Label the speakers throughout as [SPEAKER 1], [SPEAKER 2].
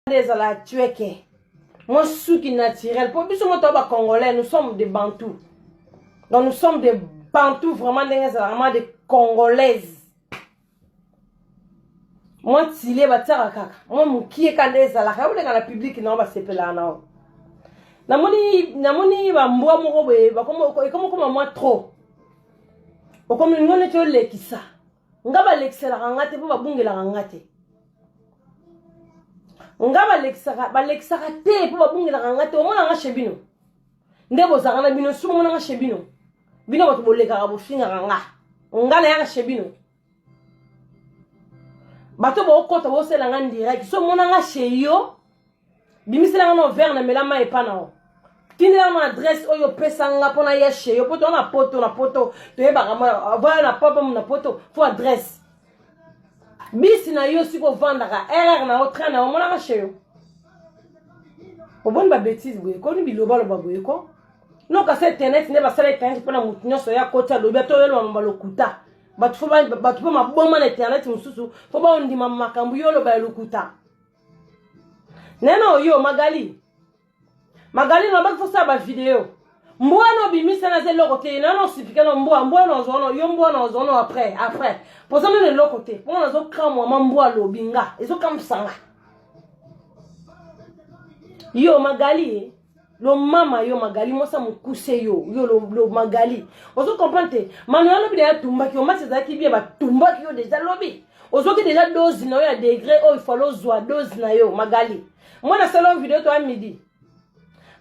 [SPEAKER 1] Nde ezala tueke mwa suki naturel mpo biso moto ya bacongolais, nous sommes des bantous. Donc nous sommes des bantous vraiment, ndenge ezalaka ma des congolaises, mwa tile batiaka kaka mwa mokie ka nde ezalaka oleka na publike nao basepelaka nao. Namoni bambwa moko boye ekomokoma mwa trop, okomi ngo neti olekisa. Nga balekiselaka nga te mpo babungelaka nga te. Nga balekisaka, balekisaka te mpo babungelaka nga te. Omona nga chez bino nde bozalaka na bino su, bomona nga chez bino, bino bato bolekaka bofingaka nga. Nga nayaka chez bino, bato bookota bosela nga direct. So omona nga chez yo, bimiselanga na verre na mela mai epa na yo, tindelanga na adresse oyo opesa nga mpo naya chez yo, mpo toa na poto, na poto toyebaka voya na papa na poto fo adresse bisi na yo sika ovandaka, rr na yo, train na yo. Omonaka chez yo, oboni babêtises boye koni, bilobaloba boye ko. No kasi internet nde basala internet mpona motu nyonso ya koti alobi ata oyoloba malokuta. Bato fo bato mpo maboma na internet mosusu fo baondima makambo yo oloba ya lokuta. Neno yo Magali, Magali nalobaki fosala bavideo. Mbwa na obimisa naza eloko te, nano osipika na mbwa. Mbwa na ozwa yo, mbwa na ozwa no après après poza nano eloko te mpo nazokamwa ma mbwa alobi nga ezokamwisa nga. Yo Magali lomama, yo Magali mwasa mokuse, yo lo Magali ozo comprendre te. Mano lobi deya atumbaki yo, match ezalaki bien, batumbaki yo deja lobi, ozwaki deja dose na yo ya degré oyo ifale ozwa dose na yo. Magali mwana asala yo video to ya midi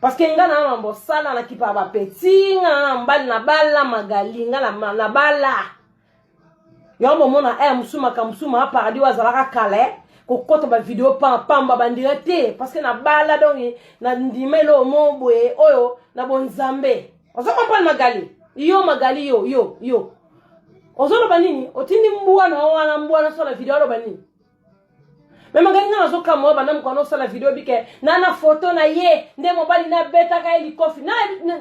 [SPEAKER 1] parce que nga na mambo osala na kipa bapeti, nga na mobali na bala. Magali nga na bala yango bomona ere mosusu makambo mosusu maa paradis oyo azalaka kala kokɔta bavideo pamba bandira te parce que na bala. Donc na ndima eloko mo boye oyo na bonzambe. Ozo comprendre Magali? Yo Magali, yo ozoloba nini? Otindi mbwa na wana, mbwa nasala video, aloba nini? Me Magali, nga nazokamwa banda mokwana osala video bike na foto na ye nde mobali nabetaka ye likofi.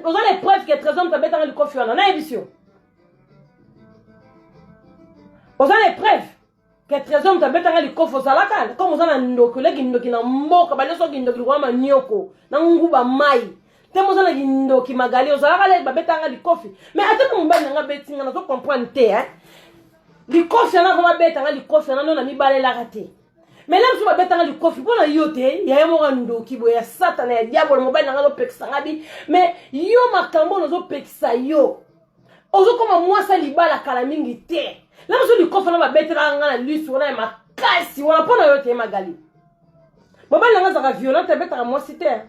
[SPEAKER 1] Oza na preuve ke Trésor moto abetaka likofi wana? Nayebisi yo, oza na preuve ke Trésor moto abetaka likofi? Ozalaka comme oza na ndoki, oleki ndoki na mboka balioso kindoki likolo manioko na nguba mai te, moza na kindoki. Magali, ozalaka le babetanga likofi, mais ata mpo mobali nanga abeti nga, nazo comprendre te hein? Likofi wana ko babetanga likofi wana no na mibalelaka te, mais la mosusu babetanga likofi mpo na yo te, yaya moko ya ndoki boye ya satana ya diabolo. Mobali nanga azopekisa nga bi, mais yo makambo oyo nazopekisa yo, ozokoma mwasi ya libala kala mingi te. La mosusu likofi wana babetelaka nga na lisu wana ya makasi wana mpo na yo te. Magali, mobali nanga azalaka violente, abetaka mwasi te.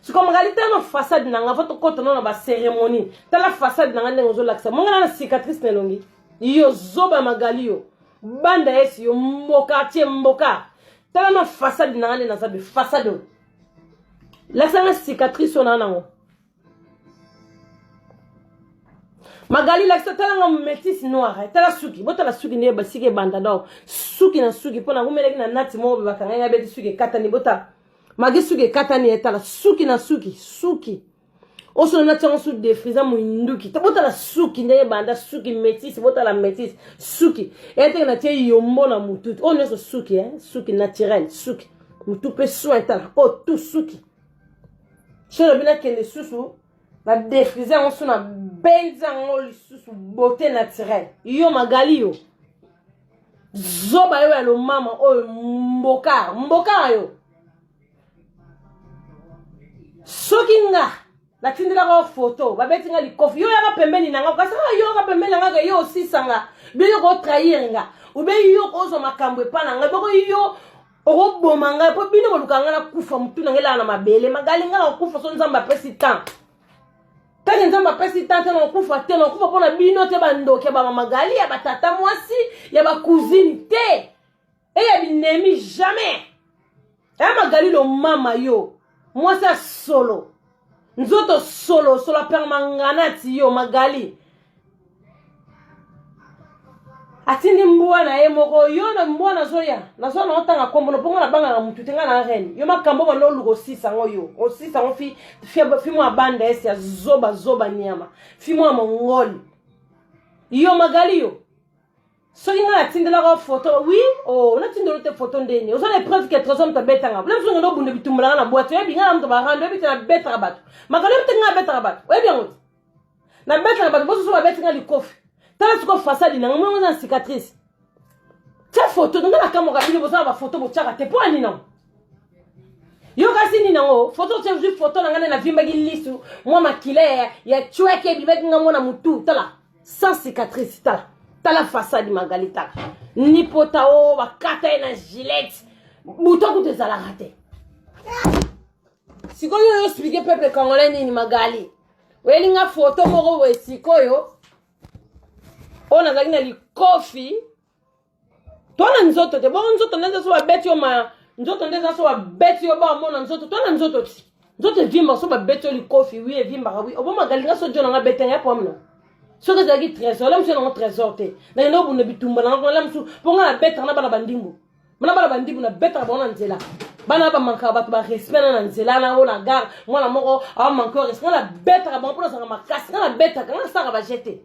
[SPEAKER 1] Sikoyo Magali, tala na façade na nga, fo tokɔta no na bacérémonie. Tala façade na nga ndenge ozolakisa monga na cicatrice na elongi. Yo zoba Magali, yo banda esi yo mboka tie mboka. Tala na façade na nga nde naza be façade oyo, lakisa nga cicatrice oyo naa nango. Magali, lakisa, tala nga métisse noire. Tala suki, botala suki nde basiki ebanda. Donc suki na suki mpo nakumelaki na nati moko bakanga nga beti suki ekatani. Botala magi, suki ekatani. Etala suki na suki, suki oso nati yango su défrisé moinduki. Botala suki ndenge ebanda, suki métisse. Botala métisse, suki eteke natie yombo na mutu oyo nyonso suki, eh? Suki naturel, suki mutu mpe soin. Tala oyo tu suki so lobi nakende susu na défrisé yango so na benzi yango lisusu beauté naturelle. Yo Magali, yo zoba, yo ya lomama oyo mboka mboka yo, soki nga natindelaka yo foto babeti nga likofi, yo yaka pembeni na nga, kasi kaka yo yaka pembeni na nga ke yo osisa nga be, yo kotrahir nga ube, yo kozwa makambo epa na ngai boko, yo okoboma ngai mpo bino boluka ngai nakufa, motu na ngai elala na mabele. Magali, ngai nakokufa so Nzambe apesi temps. Ntange Nzambe apesi temps te, nakokufa te, nakokufa mpo na bino te, bandoki ya bamamagali, ya batata mwasi, ya bacousine te, eya binemi jamais. Eya Magali lomama, yo mwasi ya solo, nzoto solo solo apermanganati. Yo Magali atindi mbwa na ye moko, yo na mbwa nazoya nazoya na otanga kombo no mpongo nabangaka mutu te, nga na reine. Yo makambo banda oluka osisa yango, yo osisa yango fi, fi, fi mwa banda esi ya zoba zoba nyama fi mwa mongoli. Yo Magali, yo. Soki nga natindelaka photo, oui, oh, natindelo te photo ndeni. Oza na preuve que Trésor moto abetanga. Bula biso ngendo obunda bitumba nanga na boîte. Oyebi nga na moto barando, oyebi te nabetaka bato. Makalo oyebi te nga nabetaka bato. Oyebi yango te. Nabetaka bato, bosusu babeti nga likofi. Tala sikoyo façade nanga, mwana oza na cicatrice. Tia photo, nga nakamwaka bino bozala ba photo botiaka te. Mpo ya nini nango? Yo kasi nini nango? Photo otie ozwi photo na nga nde navimbaki lisu, mwa makila ya chweke ebimaki nga mwana mutu. Tala. Sans cicatrice, tala. Tala façade Magali, tala. Ni pota o bakata ye na gilette. Buto kutu ezalaka te. Sikoyo yo expliquer peuple congolais nini Magali? Oyeli nga photo moko boye sikoyo. Oyo nazalaki na likofi. To na nzoto te. Bongo nzoto nde so babeti yo ma nzoto nde so babeti yo ba mona nzoto to na nzoto ti. Nzoto evimba so babeti yo likofi wi evimbaka wi. Obo Magali nga so jo na nga betenga ya pomna. Soki ezalaki trésor, la mosusu yango trésor te. Nakende obunda bitumba na nga kuna la mosusu mpo nga nabetaka na bana bandimbu. Bana bana bandimbu nabetaka bango na nzela. Bana bamankaka bato ba respect na na nzela na oyo na gare mwana moko amanke yo respect nga nabetaka bango mpo nazalaka makasi nga nabetaka nga nasalaka ba jete.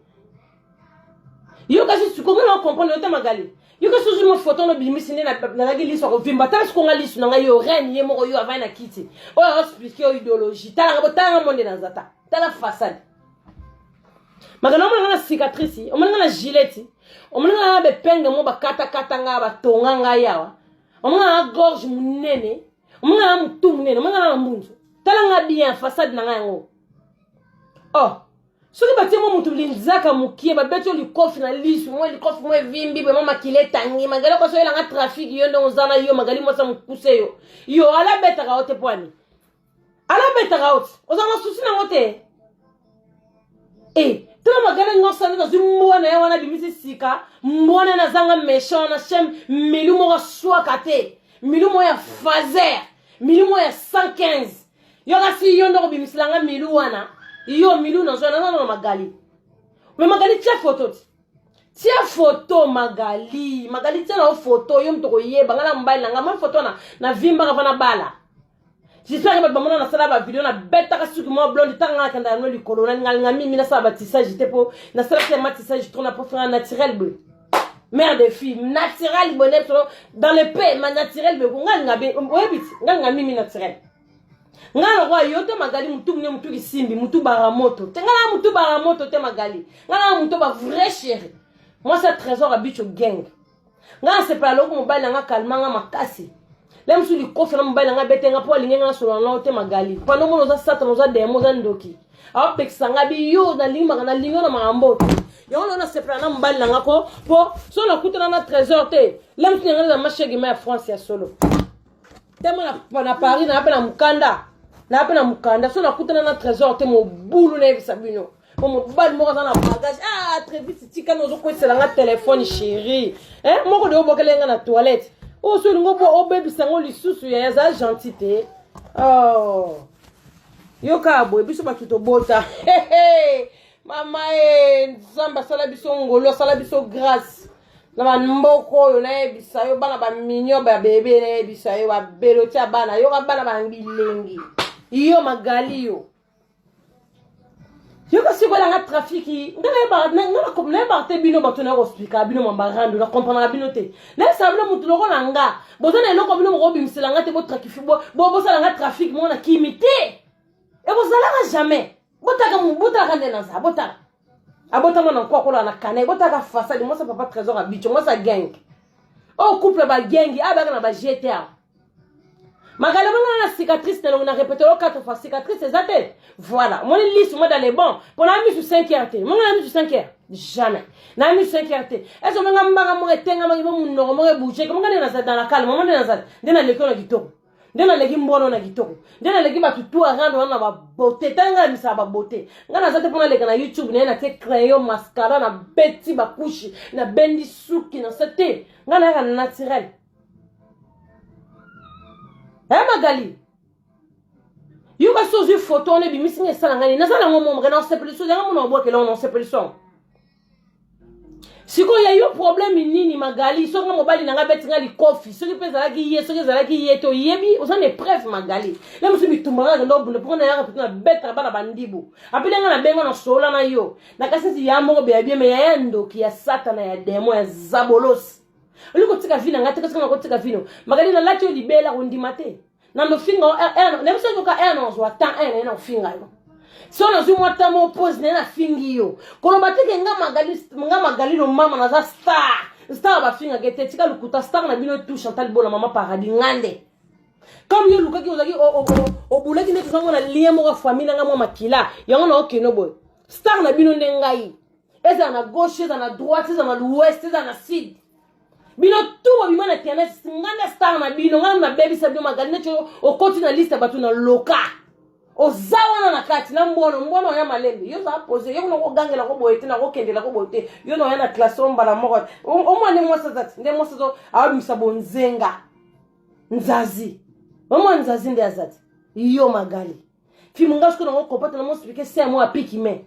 [SPEAKER 1] Yo kasi sikoyo nga na comprendre yo te Magali. Yo kasi ozwi mwa photo na obimisi nde nazalaki liso ya kovimba. Tala sikoyo nga liso na ngai yo reine ye moko yo avandi na kiti. Oyo aexplike yo idéologie. Tala nga botala nga monde naza ta. Tala façade. Magali omona nga na cicatrice, omona nga na gilette, omona nga na bepenge mo bakatakata nga batonga ngai awa. Omona nga na gorge munene, omona nga na mutu munene, omona nga na mbunzu. Tala nga bien façade na ngai yango. Oh, soki batie mwa motu linzaka mokie babeti yo likofi na lisu mwa likofi mwa evimbi boye mwa makila etangi Magali okosi oyelanga trafic yo ndenge oza na yo Magali mwasi ya mokuse yo yo ala betaka yo te pwani alabetaka yo te oza na susi nango te e tala Magali nyonso nde nazwi mbwa na ye wana abimisi sika mbwa na ye nazanga méchant na chaine milu moko aswaka te milu moko ya fazer milu moko ya 115 yo kasi yo nde okobimisela nga milu wana yo milu nazwa naza na Magali me Magali tia photo ti tia photo Magali Magali tia na yo photo yo moto koyeba nga na mobali na nga moi photo wana navimbaka va na bala. J'espère que bato bamona nasala ba video nabetaka suki mwa blonde ntango nga nakenda yango likolo nalingalinga mimi nasala ba tissage te mpo nasalaki ya ma tissage trop na préféré naturel boye mère de fille naturel boye nde dans le pe ma naturel boye nga linga be oyebi ti nga linga mimi naturel nga lokola yo te Magali mutu mune mutu kisimbi mutu baramoto te nga na mutu baramoto te Magali nga na mutu ba vrai chéri mwasi ya Trésor abicho gang nga nasepela loko mobali na nga kalma nga makasi le mosusu likofi na mobali na nga bete nga mpo alingi nga nasolola nao te Magali pano omona oza satana oza demo oza ndoki aopekisa nga bi yo nalingi nalingi yo na makambo te yango nao nasepela na mobali na nga ko mpo so nakutana na Trésor te le mosusu nanga na mashegima ya France ya solo temo na Paris naa mpe na mokanda naa mpe na mokanda so nakutana na Trésor te mobulu nayebisa bino po mobali moko aza na bagage. Ah, Trevis tikani ozokwesela nga telefone chéri eh, moko de obokele nga na toilette oyo so olingi obebisa yango lisusu ya aza gentil te. Oh. Yoka boye biso bato tobota mama e Nzambe asala biso ngolu asala biso grâce na bamboka oyo nayebisa yo bana baminio babebe nayebisa yo babelo tia bana yoka bana babilengi yo Magali yo yoka sikoyo nanga trafiki nga nayebaka te bino bato na koexplika bino mambarando na comprendaka bino te nayebisaka bino motu lokola nga boza na eloko bino mokobimisela nga te bosala nga trafic moko na kimi te ekozalaka jamais. Botaka botalaka nde naza botala abotama na nkwa akolaka na kanai botaka fasadi mwasi papa Trésor abicho mwasi ya gang oyo couple bagengi abaka na ba gtr Magali omoni na cicatrice na longo na répété yo quatre fois cicatrice eza te. Voilà omoni lisu moi dans les bons mpona misu 5 heures te monga na misu 5 heures jamais na misu 5 heures te ese omenga mbanga moko etengamaki mo monoko moko ebouge monga nde naza dans la calme mo nde naza nde naleki oyo na kitoko nde naleki mbwana na kitoko nde naleki bato tu arande wana na babote tala ngai na misala babote ngai naza te mpo naleka na YouTube naye natie crayon mascara na beti bakushi nabendi suki na se te ngai nayaka naturel. Eh Magali yo kasi ozwi photo wana ebimisi nga esala ngai naza nango momre na osepeliso yanga mona obwakela wana osepeliso yango. Sikoyo ya yo problème nini Magali? Soki nga mobali na nga abeti nga likofi, soki mpe ezalaki ye, soki ezalaki ye te, oyebi oza na épreuve Magali. Le mosusu bitumba nga nakenda obunda mpo nayaka mpe nabetaka bana bandibu. Apele nga nabenga na solola na yo. Nakasi neti ya moko beya bien, mais yaya ndoki ya satana ya demon ya zabolosi. Olingi kotika vie na nga te, kasi nga nakotika vie no. Magali nalati yo libela kondima te. Na ndofinga yo, na biso yoka ere nazwa temps ere naye nakofinga yo. So nazwi mwa temps moko pause naye nafingi yo. Koloba te ke nga Magali, nga Magali lomama naza star. Star bafingaka te, tika lokuta star na bino tout Chantal Bola mama paradis ngande. Comme yo olukaki ozalaki obulaki nde tozango na lien moko ya famille na nga mwa makila yango na okeno boye. Star na bino nde ngai. Ezala na gauche, ezala na droite, ezala na l'ouest, ezala na sud. Bino tout bobima na internet, nga nde star na bino, nga nabebisa bino Magali neti okoti na liste ya bato na loka. Oza wana na kati na mbwana, mbwana oya malembe. Yo oza pose, yo kuna kogangela ko boye te, na kokendela ko boye te. Yo na oya na classe mbala moko. Omwa nde mwasi aza ti, nde mwasi azo awabimisa bonzenga. Nzazi. Omwa nzazi nde aza ti. Yo Magali. Fimu nga sikoyo nango kopata na mospike se mwa piki me.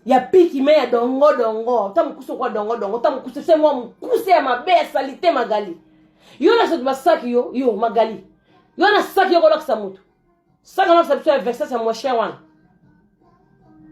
[SPEAKER 1] Ya piki me ya dongo dongo. Ta mokuse kwa dongo dongo, ta mokuse se mwa mokuse ya mabe ya salite Magali. Yo na soki basaki yo, yo Magali. Yo na saki yo kolakisa moto. Saka na biso ya Versace ya moins cher wana.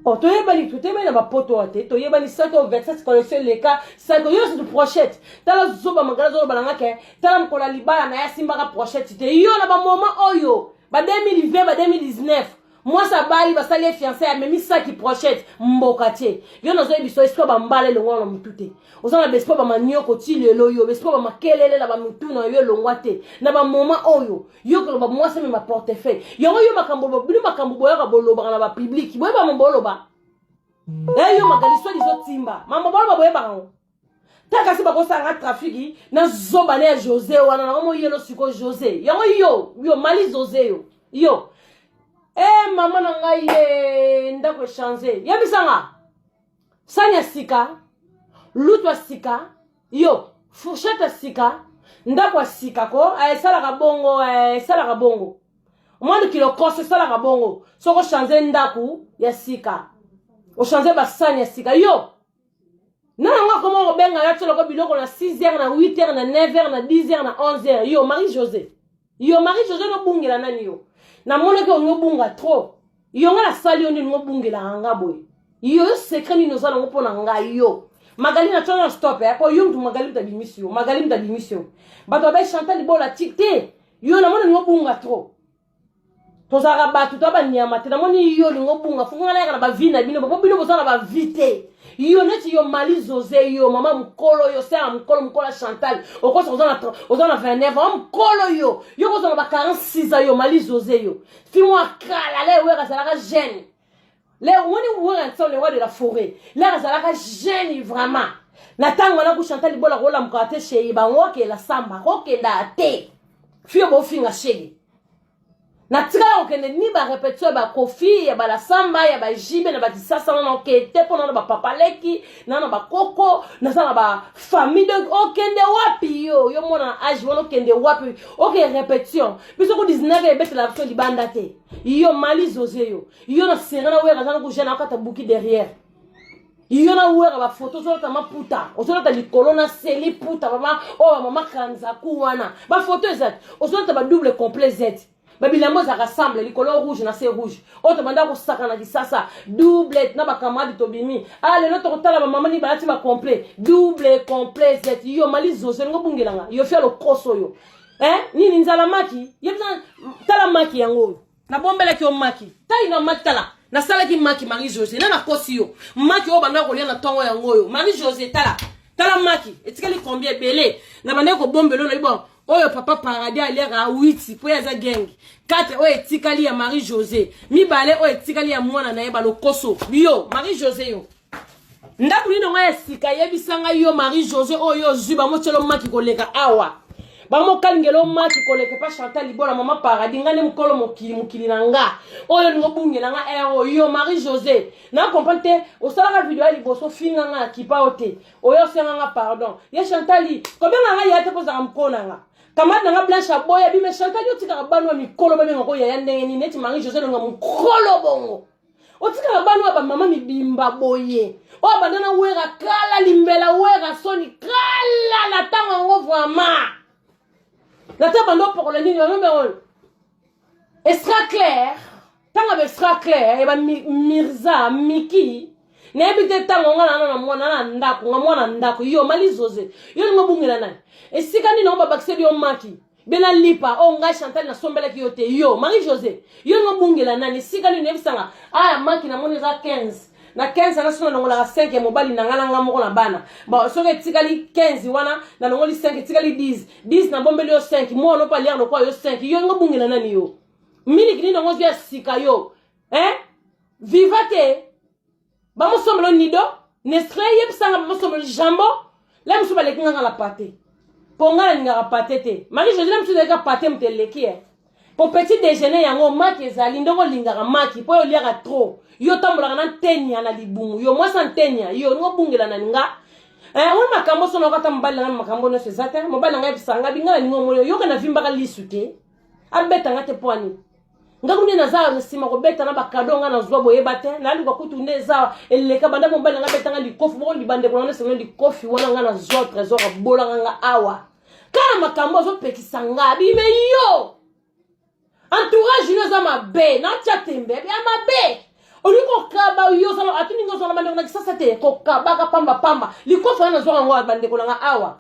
[SPEAKER 1] Oh, toyebani toyebani na bapoto wana te, toyebani saki oyo Versace collection eleka, saki oyo surtout brochette. Tala zoba Magali azoloba na nga ke tala mokolo ya libala na ye asimbaka brochette te. Yo na ba moment oyo ba 2020 ba 2019 mwasi abali basali ye fiancé amemi saki brochette mboka te. Yo nazoyebi so espoir ba mbala elongwa na mutu te. Oza na bespoir ba manioko ti lelo yo, bespoir ba makelele na ba mutu na yo elongwa te. Na ba moment oyo yo koloba mwasi amema portefeuille yango yo makambo bino makambo boyaka bolobaka na bapublike boyeba mambo boloba e yo Magali soi lizotimba mambo boloba boyebaka yango ta kasi bakosala nga trafiki na zoba ne ya José wana nango moyelo siko José yango yo yo mali José yo yo e mama na ngai ye ndako echange yebisanga sani ya sika lutu ya sika yo fourchette ya sika ndako ya sika ko esalaka bongo esalaka bongo omoni kilokoso esalaka bongo soki ochange ndako ya sika ochange basani ya sika yo na yango akoma kobenga yo tioloko biloko na 6 heures na 8 heures na 9 heures na 10 heures na 11 heures yo Marie José yo Marie José nobungela nani yo namonaki olingi obunga trop yo nga nasali yo nini ngobungelaka nga boye yo yo secret nini oza nango mpo na ngai yo Magali na tsona stop eh po yo mutu Magali mutu abimisi yo Magali mutu abimisi yo bato babai Chantal Libola tik te yo namoni olingi obunga trop tozalaka bato to banyama te namoni yo olingi obunga fo nga nayaka na bavi na bino po bino boza na bavi te yo neti yo Mali José yo mama mokolo yo sera mokolo mokolo ya Chantal okosa oza na 29 ans mokolo yo yo kozala na ba 46 ans yo Mali José yo fimo akala le wera azalaka jeune le omoni wera nso le roi de la forêt le azalaka jeune vraiment na ntango wana ku Chantal Libola kolamukaka te shei bango okela samba kokenda te fio bofinga shege natikala kokende ni barepetition ya bakofi ya balasamba ya bajibe na bakisasa wana okende te mpo na na bapapa leki na na bakoko naza na bafamille donc okende wapi yo yo mwana na age wana okende wapi oke repetition biso ku 19 ebetela biso libanda te yo Mali José yo yo na sere na wera aza na kujana akata buki derrière yo na wera bafoto ozolata maputa ozolata likolo na se liputa mama oyo bamama kanzaku wana bafoto eza te ozolata badouble complet z babilambo ezalaka semble likolo rouge na se rouge oyo tobanda kosaka na kisasa double na bakamadi tobimi ah lelo tokotala bamama nini balati bacomplet double complet z yo Mali José olingo obungelanga yo fia lokoso oyo eh nini nzala maki yebisa tala maki yango oyo nabombelaki yo maki tai na maki tala nasalaki maki Marie José na nakosi yo maki oyo banda kolia na ntongo yango oyo Marie José tala tala maki etikali combien ebele na bandaki kobombela oyo nayebi bon oyo papa paradis aliaka 8 po ye aza genge 4 oyo etikali ya Marie José mibale oyo etikali ya mwana na ye balokoso yo Marie José yo ndako nini ngo ya sika yebisa ngai yo Marie José oyo ozwi bamotielo maki koleka awa bamokalingelo maki koleka pa Chantal Libola mama paradis ngai nde mokolo mokili mokili na nga oyo olingo obungela nga ere oyo yo Marie José na comprendre te osalaka video ya liboso finga nga akipa yo te oyo osenga nga pardon ye Chantali kobenga nga ya te mpo ozalaka mokolo na nga kamade na nga Blanche aboya bime Chantali otikaka bana ya mikolo babenga ko yaya ndenge nini neti Marie José olonga mokolo bongo. Otikaka bana oyo bamama mibimba boye oyo banda na wera kala limbela wera soni kala na ntango yango vraiment na ntango banda opokola nini bameme extra clair ntango ba extra clair ya ba mirza miki nayebi te ntango nga na na mwana na ndako nga mwana ndako yo malizoze yo lingo obungela nani esika nini yango babakiseli yo maki bena lipa oyo oh, ngai chantal nasombelaki yo te yo marie josé yo lingo obungela nani esika nini oyebisanga aya maki namoni eza 15 na 15 wana soki nalongolaka 5 ya mobali na ngai na ngai moko na bana bon soki etikali 15 wana nalongoli 5 etikali 10 10 nabombeli yo 5 mwana opo aliaka lokola yo 5 yo lingo obungela nani yo miliki nini yango ozwi ya sika yo eh? viva te bamosombelo nido nestle yebisanga bamosombelo jambon la mosusu baleki nganga na pate mpo ngai nalingaka pate te marie josé la mosusu ezalika pate moto eleki e mpo petit déjeuner yango maki ezali ndenge olingaka maki mpo yo oliaka trop yo otambolaka na ntenia na libumu yo mwasi ya ntenia yo olingi obungela na nga eh, oyo makambo so nayoka ata mobali na ngai makambo nyonso eza te mobali na ngai yebisaka ngai bingai nalingi omoni yoka navimbaka lisu te abeta nga te mpo ani nga kuna naza na nsima kobeta na bakado nga nazwa boyeba te naluka kutu nde eza eleka banda mobali na nga abeta nga likofi boko libandeko na nga nde likofi wana nga nazwa trésor abolaka nga awa kala makambo azopekisa nga bime yo entourage no eza mabe natya tembe ya mabe olingi kokaba yo atuni nga ozala bandeko na kisasa te kokabaka pamba pamba likofi wana nazwaka yango bandeko na nga awa.